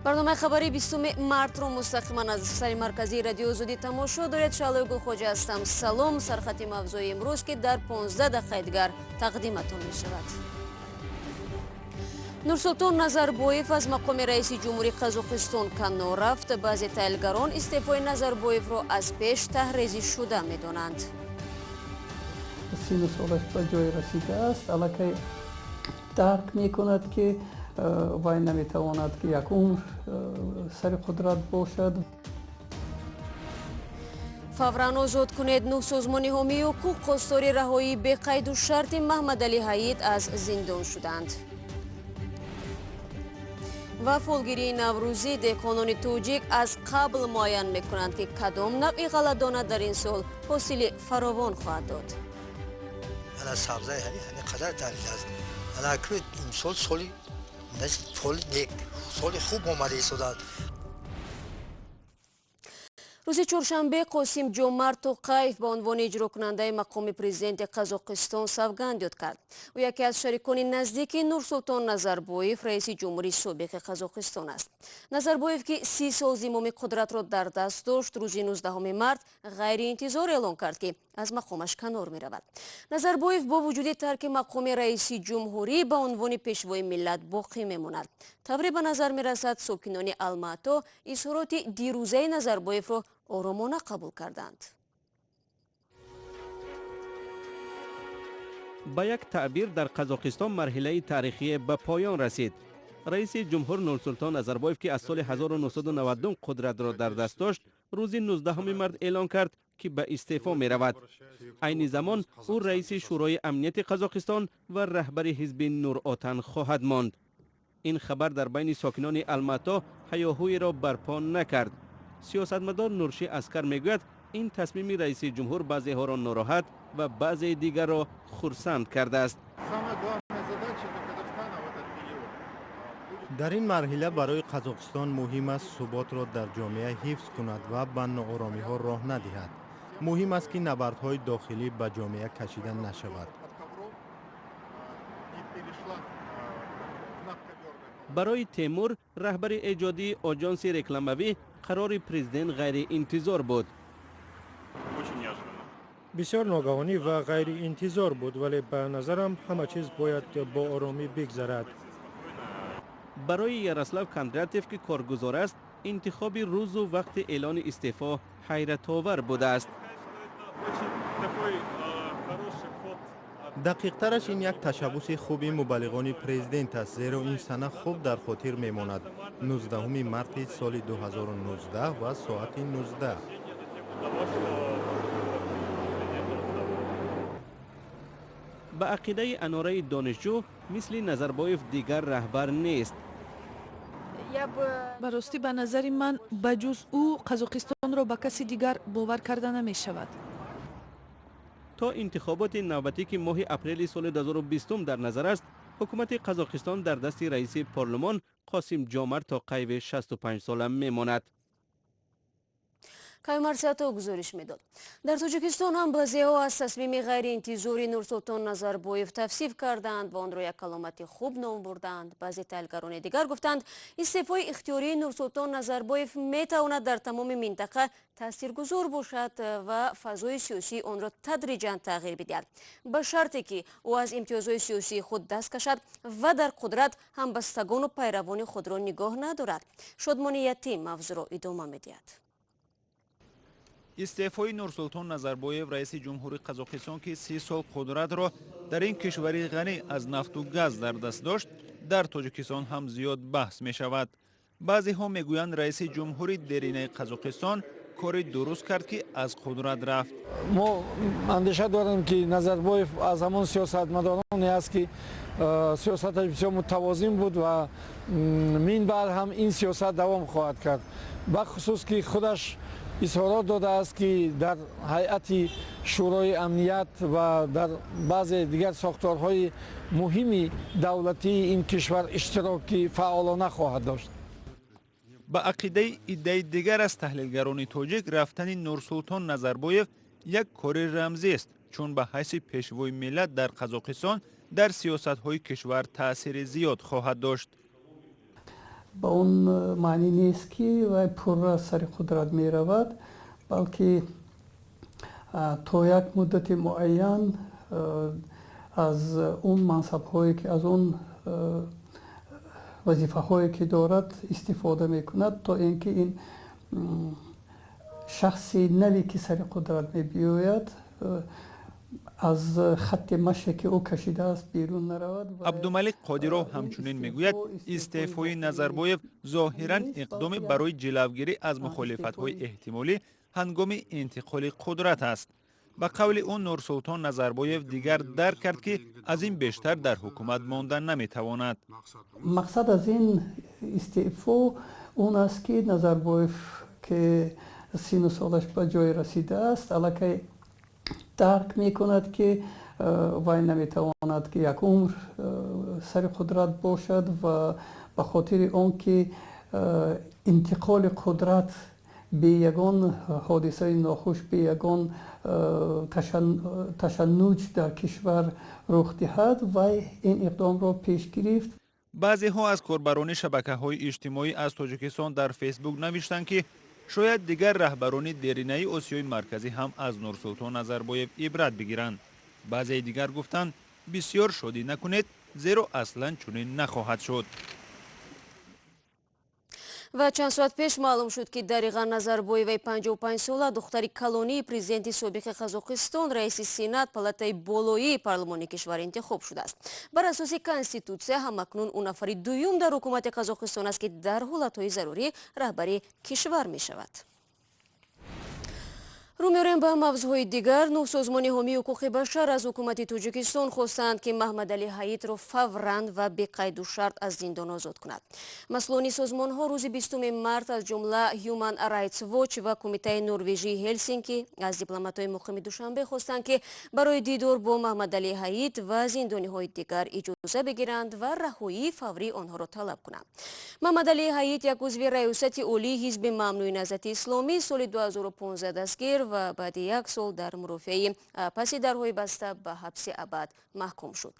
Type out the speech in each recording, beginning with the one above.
Барномаи хабарии 20 мартро мустақиман аз сари марказии Радиои Озодӣ тамошо доред. Шаҳлои Гулхоҷа ҳастам. Салом. Сархати мавзӯи имрӯз, ки дар 15 дақиқаи дигар тақдиматон мешавад. Нурсултон Назарбоев аз мақоми раиси ҷумҳурии Қазоқистон канор рафт. Баъзе таҳлилгарон истеъфои Назарбоевро аз пеш таҳрезӣ шуда медонанд. Сину солаш ба ҷое расидааст, аллакай дарк мекунад, ки вай наметавонад, ки як умр сари қудрат бошад. Фавран озод кунед! Нӯҳ созмони ҳомии ҳуқуқ хостори раҳоии беқайду шарти Маҳмадалӣ Ҳаид аз зиндон шуданд. Ва фолгирии наврӯзӣ: деҳқонони тоҷик аз қабл муайян мекунанд, ки кадом навъи ғалладона дар ин сол ҳосили фаровон хоҳад дод. Ана сабзаи ҳами қадар далил аст. Ана ки имсол соли соли нек, соли хуб омада истодааст. Рӯзи чоршанбе Қосим Ҷомарт Тоқаев ба унвони иҷрокунандаи мақоми президенти Қазоқистон савганд ёд кард. Ӯ яке аз шарикони наздики Нурсултон Назарбоев, раиси ҷумҳури собиқи Қазоқистон аст. Назарбоев, ки 30 сол зимоми қудратро дар даст дошт, рӯзи 19 март ғайриинтизор эълон кард, ки аз мақомаш канор меравад. Назарбоев бо вуҷуди тарки мақоми раиси ҷумҳурӣ ба унвони пешвои миллат боқӣ мемонад. Тавре ба назар мерасад, сокинони Алмато изҳороти дирӯзаи Назарбоевро оромона қабул карданд. Ба як таъбир, дар Қазоқистон марҳилаи таърихие ба поён расид. Раиси ҷумҳур Нурсултон Назарбоев, ки аз соли 1992 қудратро дар даст дошт, рӯзи 19 март эълон кард, ки ба истеъфо меравад. Айни замон ӯ раиси Шӯрои амнияти Қазоқистон ва раҳбари ҳизби Нуротан хоҳад монд. Ин хабар дар байни сокинони Алмато ҳаёҳӯеро барпо накард. Сиёсатмадор Нурши Аскар мегӯяд, ин тасмими раиси ҷумҳур баъзеҳоро нороҳат ва баъзеи дигарро хурсанд кардааст. Дар ин марҳила барои Қазоқистон муҳим аст суботро дар ҷомеа ҳифз кунад ва ба норомиҳо роҳ надиҳад. Муҳим аст, ки набардҳои дохилӣ ба ҷомеа кашида нашавад. Барои Темур, раҳбари эҷодии оҷонси рекламавӣ, қарори президент ғайриинтизор буд. Бисёр ногаҳонӣ ва ғайриинтизор буд, вале ба назарам ҳама чиз бояд бо оромӣ бигзарад. Барои Ярослав Кондратев, ки коргузор аст, интихоби рӯзу вақти эълони истеъфо ҳайратовар будааст. Дақиқтараш, ин як ташаббуси хуби мубаллиғони президент аст, зеро ин сана хуб дар хотир мемонад: 19 марти соли 2019 ва соати 19. Ба ақидаи Анораи донишҷӯ, мисли Назарбоев дигар раҳбар нест. Ба ростӣ, ба назари ман, ба ҷуз ӯ Қазоқистонро ба каси дигар бовар карда намешавад. То интихоботи навбатӣ, ки моҳи апрели соли 2020 дар назар аст, ҳукумати Қазоқистон дар дасти раиси парлумон Қосим Ҷомарт Тоқаеви 65 сола мемонад. Каюмарсиато гузориш медод. Дар Тоҷикистон ҳам баъзеҳо аз тасмими ғайриинтизори Нурсултон Назарбоев тавсиф карданд ва онро як каломати хуб ном бурданд. Баъзе таҳлилгарони дигар гуфтанд, истеъфои ихтиёрии Нурсултон Назарбоев метавонад дар тамоми минтақа таъсиргузор бошад ва фазои сиёсии онро тадриҷан тағйир бидиҳад, ба шарте ки ӯ аз имтиёзҳои сиёсии худ даст кашад ва дар қудрат ҳамбастагону пайравони худро нигоҳ надорад. Шодмони Ятим мавзӯъро идома медиҳад. Истеъфои Нурсултон Назарбоев, раиси ҷумҳури Қазоқистон, ки 30 сол қудратро дар ин кишвари ғанӣ аз нафту газ дар даст дошт, дар Тоҷикистон ҳам зиёд баҳс мешавад. Баъзеҳо мегӯянд, раиси ҷумҳури деринаи Қазоқистон кори дуруст кард, ки аз қудрат рафт. Мо андеша дорем, ки Назарбоев аз ҳамон сиёсатмадороне аст, ки сиёсаташ бисёр мутавозин буд ва минбаъд ҳам ин сиёсат давом хоҳад кард, бахусус ки худаш изҳорот додааст, ки дар ҳайати Шӯрои амният ва дар баъзе дигар сохторҳои муҳими давлатии ин кишвар иштироки фаъолона хоҳад дошт. Ба ақидаи иддаи дигар аз таҳлилгарони тоҷик, рафтани Нурсултон Назарбоев як кори рамзист, чун ба ҳайси пешвои миллат дар Қазоқистон дар сиёсатҳои кишвар таъсири зиёд хоҳад дошт. Ба он маънӣ нест, ки вай пурра сари қудрат меравад, балки то як муддати муайян аз он мансабҳое ки, аз он вазифаҳое ки дорад, истифода мекунад, то ин ки ин шахси наве ки сари қудрат мебиёяд, аз хатти маше ки ӯ кашидааст берун наравад. Абдумалик Қодиров ҳамчунин мегӯяд, истеъфои Назарбоев зоҳиран иқдоме барои ҷилавгирӣ аз мухолифатҳои эҳтимолӣ ҳангоми интиқоли қудрат аст. Ба қавли ӯ, Нурсултон Назарбоев дигар дарк кард, ки аз ин бештар дар ҳукумат монда наметавонад. Мақсад аз ин истеъфо он аст, ки Назарбоев, ки сину солаш ба ҷое расидааст, аллакай дарк мекунад, ки вай наметавонад ки як умр сари қудрат бошад, ва ба хотири он ки интиқоли қудрат бе ягон ҳодисаи нохуш, бе ягон ташаннуҷ дар кишвар рух диҳад, вай ин иқдомро пеш гирифт. Баъзеҳо аз корбарони шабакаҳои иҷтимоӣ аз Тоҷикистон дар Фейсбук навиштанд, ки шояд дигар раҳбарони деринаи Осиёи Марказӣ ҳам аз Нурсултон Назарбоев ибрат бигиранд. Баъзеи дигар гуфтанд, бисёр шодӣ накунед, зеро аслан чунин нахоҳад шуд. Ва чанд соат пеш маълум шуд, ки Дариға Назарбоеваи 55-сола, духтари калонии президенти собиқи Қазоқистон, раиси Сенат, палатаи болоии парлумони кишвар интихоб шудааст. Бар асоси конститутсия, ҳамакнун ӯ нафари дуюм дар ҳукумати Қазоқистон аст, ки дар ҳолатҳои зарурӣ раҳбари кишвар мешавад. Рӯ меорем ба мавзӯъҳои дигар. Нӯҳ созмони ҳомии ҳуқуқи башар аз ҳукумати Тоҷикистон хостанд, ки Маҳмадалӣ Ҳаитро фавран ва беқайду шарт аз зиндон озод кунад. Масъулони созмонҳо рӯзи 20 март, аз ҷумла Human Rights Watch ва Кумитаи Норвежии Ҳелсинки, аз дипломатҳои муқими Душанбе хостанд, ки барои дидор бо Маҳмадалӣ Ҳаит ва зиндониҳои дигар иҷоза бигиранд ва раҳоии фаврии онҳоро талаб кунанд. Маҳмадалӣ Ҳаит, як узви Раёсати Олии Ҳизби мамнӯи Наҳзати Исломӣ, соли 2015 дастгир ва баъди як сол дар мурофиаи паси дарҳои баста ба ҳабси абад маҳкум шуд.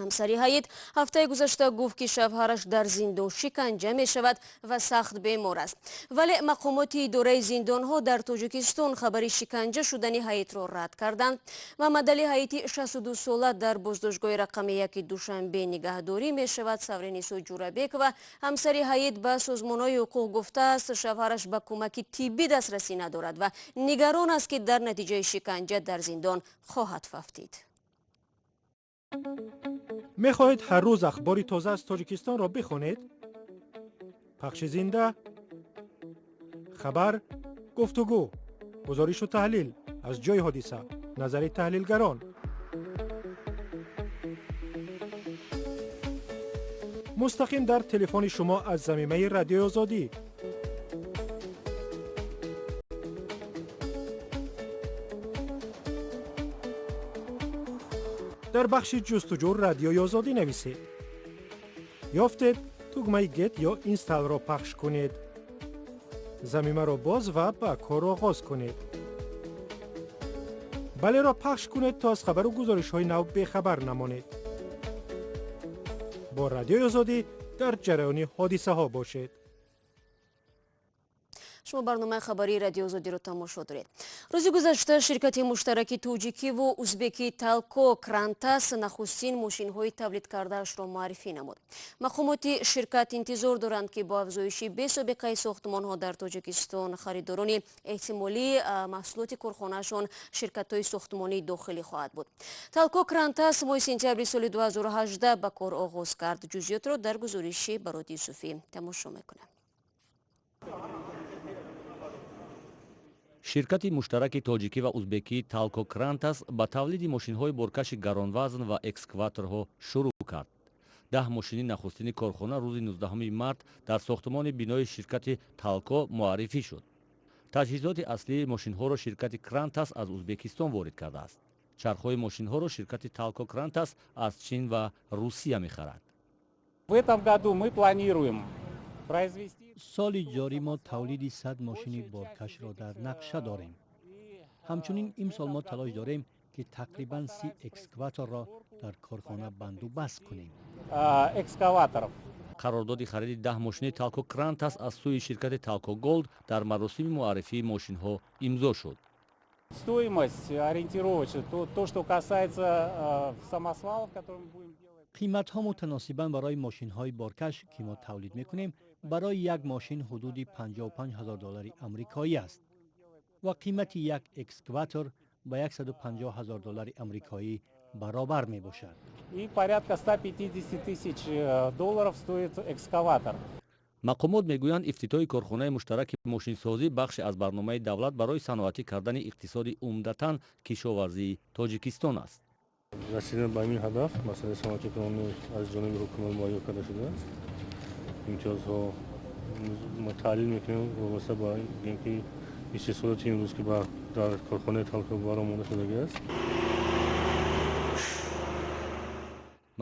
Ҳамсари Ҳаит ҳафтаи гузашта гуфт, ки шавҳараш дар зиндон шиканҷа мешавад ва сахт бемор аст. Вале мақомоти идораи зиндонҳо дар Тоҷикистон хабари шиканҷа шудани Ҳаитро рад карданд. Маҳмадалӣ Ҳаити 62-сола дар боздоштгоҳи рақами 1 Душанбе нигаҳдорӣ мешавад. Савринисо Ҷурабекова, ҳамсари Ҳаит, ба созмонҳои ҳуқуқ гуфтааст, шавҳараш ба кӯмаки тиббӣ дастрасӣ надорад ва нигарон аст, ки дар натиҷаи шиканҷа дар зиндон хоҳад фавтид. Мехоҳед ҳар рӯз ахбори тоза аз Тоҷикистонро бихонед? Пахши зинда, хабар, гуфтугӯ, гузоришу таҳлил аз ҷойи ҳодиса, назари таҳлилгарон. Мустақим дар телефони шумо аз замимаи Радиои Озодӣ. Дар бахши ҷустуҷӯ Радиои Озодӣ нависед. Ёфтед, тугмаи Get ё Install ро пахш кунед. Замимаро боз ва ба кор оғоз кунед. Балеро пахш кунед, то аз хабару гузоришҳои нав бехабар намонед. Бо Радиои Озодӣ дар ҷараёни ҳодисаҳо бошед. Шумо барномаи хабарии Радиои Озодиро тамошо доред. Рӯзи гузашта ширкати муштараки тоҷикиву узбекии Талко Крантас нахустин мошинҳои тавлид кардаашро муаррифӣ намуд. Мақомоти ширкат интизор доранд, ки бо афзоиши бесобиқаи сохтмонҳо дар Тоҷикистон харидорони эҳтимолии маҳсулоти корхонаашон ширкатҳои сохтмонии дохилӣ хоҳад буд. Талко Крантас моҳи сентябри соли 2018 ба кор оғоз кард. Ҷузъиётро дар гузориши Бароди Юсуфӣ тамошо мекунем. Ширкати муштараки тоҷикӣ ва узбекӣ Талко Крантас ба тавлиди мошинҳои боркаши гаронвазн ва экскаваторҳо шурӯъ кард. 10 мошини нахустини корхона рӯзи 19 март дар сохтмони бинои ширкати Талко муаррифӣ шуд. Таҷҳизоти аслии мошинҳоро ширкати Крантас аз Узбекистон ворид кардааст. Чархҳои мошинҳоро ширкати Талко Крантас аз Чин ва Русия мехарад. В этом году мы планируем произвести Соли ҷорӣ мо тавлиди 100 мошини боркашро дар нақша дорем. Ҳамчунин имсол мо талош дорем, ки тақрибан 30 экскаваторро дар корхона бандубаст кунем. Экскаваторов. Қарордоди хариди 10 мошини Талко Крантас аз сӯи ширкати Талко Голд дар маросими муаррифии мошинҳо имзо шуд. Стоимость ориентировочно, то, что касается самосвалов, которые мы будем делать. Қиматҳо мутаносибан барои мошинҳои боркаш, ки мо тавлид мекунем, барои як мошин ҳудуди 55 ҳазор доллари амрикоӣ аст ва қимати як экскаватор ба 150 ҳазор доллари амрикоӣ баробар мебошад. И порядка 150 тысяч долларов стоит экскаватор. Мақомот мегӯянд, ифтитоҳи корхонаи муштараки мошинсозӣ бахше аз барномаи давлат барои саноатӣ кардани иқтисоди умдатан кишоварзии Тоҷикистон аст. Расидан ба ин ҳадаф масъалаи саноатикунонӣ аз ҷониби ҳукумат муҳайё карда шудааст. Имтиёзҳо мо таҳлил мекунем вобаста ба ин ки истеҳсолоти имрӯз, ки дар корхонаи Талко баромонда шудагӣ аст.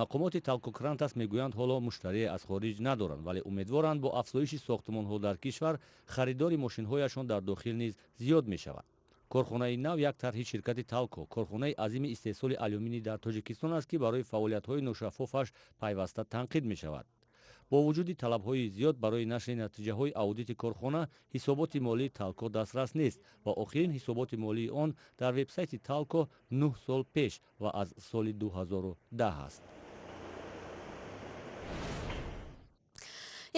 Мақомоти Талко Крантас мегӯянд, ҳоло муштарие аз хориҷ надоранд, вале умедворанд, бо афзоиши сохтмонҳо дар кишвар харидори мошинҳояшон дар дохил низ зиёд мешавад. Корхонаи нав як тарҳи ширкати Талко, корхонаи азими истеҳсоли алюминий дар Тоҷикистон аст, ки барои фаъолиятҳои ношаффофаш пайваста танқид мешавад. Бо вуҷуди талабҳои зиёд барои нашри натиҷаҳои аудити корхона, ҳисоботи молии Талко дастрас нест ва охирин ҳисоботи молии он дар вебсайти Талко 9 сол пеш ва аз соли 2010 аст.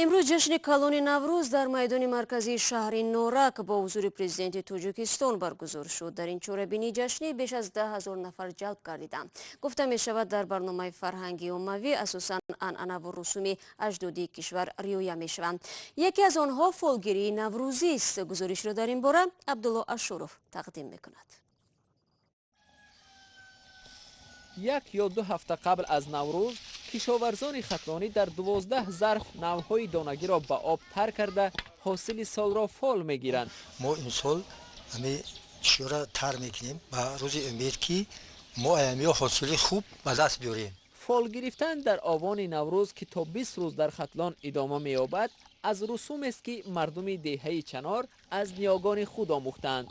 Имрӯз ҷашни калони Наврӯз дар майдони марказии шаҳри Норак бо ҳузури президенти Тоҷикистон баргузор шуд. Дар ин чорабинии ҷашнӣ беш аз 10 ҳазор нафар ҷалб гардиданд. Гуфта мешавад, дар барномаи фарҳангии оммавӣ асосан анъанаву русуми аҷдодии кишвар риоя мешаванд. Яке аз онҳо фолгирии наврӯзист. Гузоришро дар ин бора Абдулло Ашуров тақдим мекунад. Як ё ду ҳафта қабл аз Наврӯз кишоварзони хатлонӣ дар 12 зарф навъҳои донагиро ба об тар карда, ҳосили солро фол мегиранд. Мо имсол ҳами чиёра тар мекунем ба рӯзи умед, ки мо аями ҳосили хуб ба даст биёрем. Фол гирифтан дар овони Наврӯз, ки то 20 рӯз дар Хатлон идома меёбад, аз русумест, ки мардуми деҳаи Чанор аз ниёгони худ омӯхтаанд.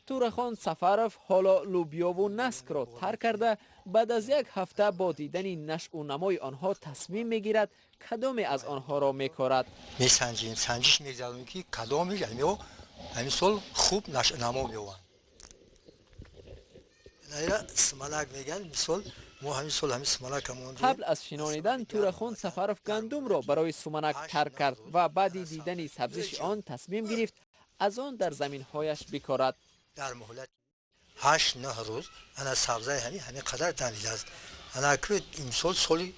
Турахон Сафаров ҳоло лӯбиёву наскро тар карда, баъд аз як ҳафта бо дидани нашъу намои онҳо тасмим мегирад, кадоме аз онҳоро мекорад. Месанҷем, санҷиш мегзаронем, ки кадоме ҳамин сол хуб нашъунамо меёбанд. Ира сумалак мегӯянд, мисол мо ҳамин сол ҳамин сумалака мондем. Қабл аз шинонидан Турахон Сафаров гандумро барои суманак тар кард ва баъди дидани сабзиши он тасмим гирифт аз он дар заминҳояш бикорад. Дар муҳлати 8-9 рӯз ана сабзаи ҳамин қадар дамидааст. Ана ки имсол соли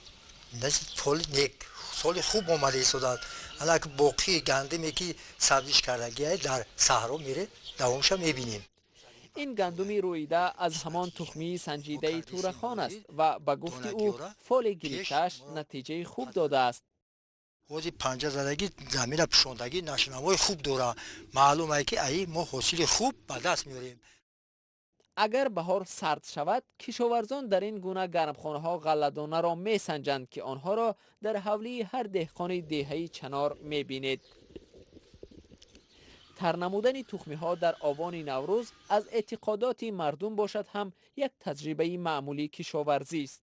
фоли нек, соли хуб омада истодааст. Ана ки боқии гандуме, ки сабзиш кардагиай, дар саҳро мере давомша мебинем. Ин гандуми рӯида аз ҳамон тухмии санҷидаи Турахон аст ва ба гуфти ӯ фоли гирифтааш натиҷаи хуб додааст. Ҳозир панҷа задагӣ замина пӯшондагӣ нашъунамои хуб дорад. Маълум ае, ки аи мо ҳосили хуб ба даст меорем. Агар баҳор сард шавад, кишоварзон дар ин гуна гармхонаҳо ғалладонаро месанҷанд, ки онҳоро дар ҳавлии ҳар деҳқони деҳаи Чанор мебинед. Тар намудани тухмиҳо дар овони Наврӯз аз эътиқодоти мардум бошад ҳам як таҷрибаи маъмулии кишоварзист.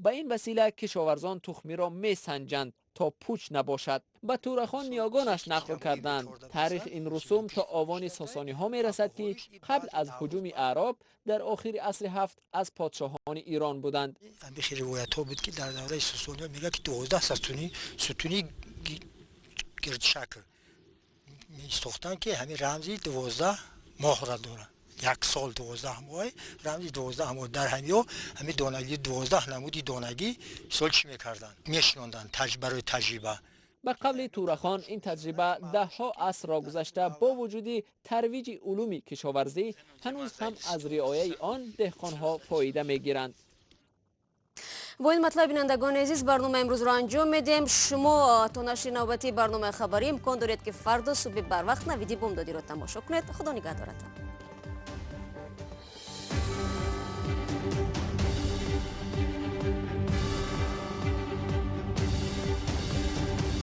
Ба ин васила кишоварзон тухмиро месанҷанд то пуч набошад. Ба Турахон ниёгонаш нақл карданд. Таърихи ин русум то овони сосониҳо мерасад, ки қабл аз ҳуҷуми аъроб дар охири асри ҳафт аз подшоҳони Ирон буданд. Ҳамихи ривоятҳо буд, ки дар давраи сосониҳо мегӯяд, ки 12 сутуни гирдшакл месохтанд, ки ҳамин рамзи 12 моҳра дорад. Як сол 12 моҳ, рамзи 12 моҳ. Дар ҳамиҳо ҳамин донагӣ 12 намуди донагӣ сол чӣ мекарданд, мешинонданд барои таҷриба. Ба қавли Турахон, ин таҷриба даҳҳо асрро гузашта бо вуҷуди тарвиҷи улуми кишоварзӣ ҳанӯз ҳам аз риояи он деҳқонҳо фоида мегиранд. Бо ин матлаб, бинандагони азиз, барномаи имрӯзро анҷом медиҳем. Шумо то нашри навбатии барномаи хабарӣ имкон доред, ки фардо субҳи барвақт навиди бомдодиро тамошо кунед. Худо нигаҳдоратон.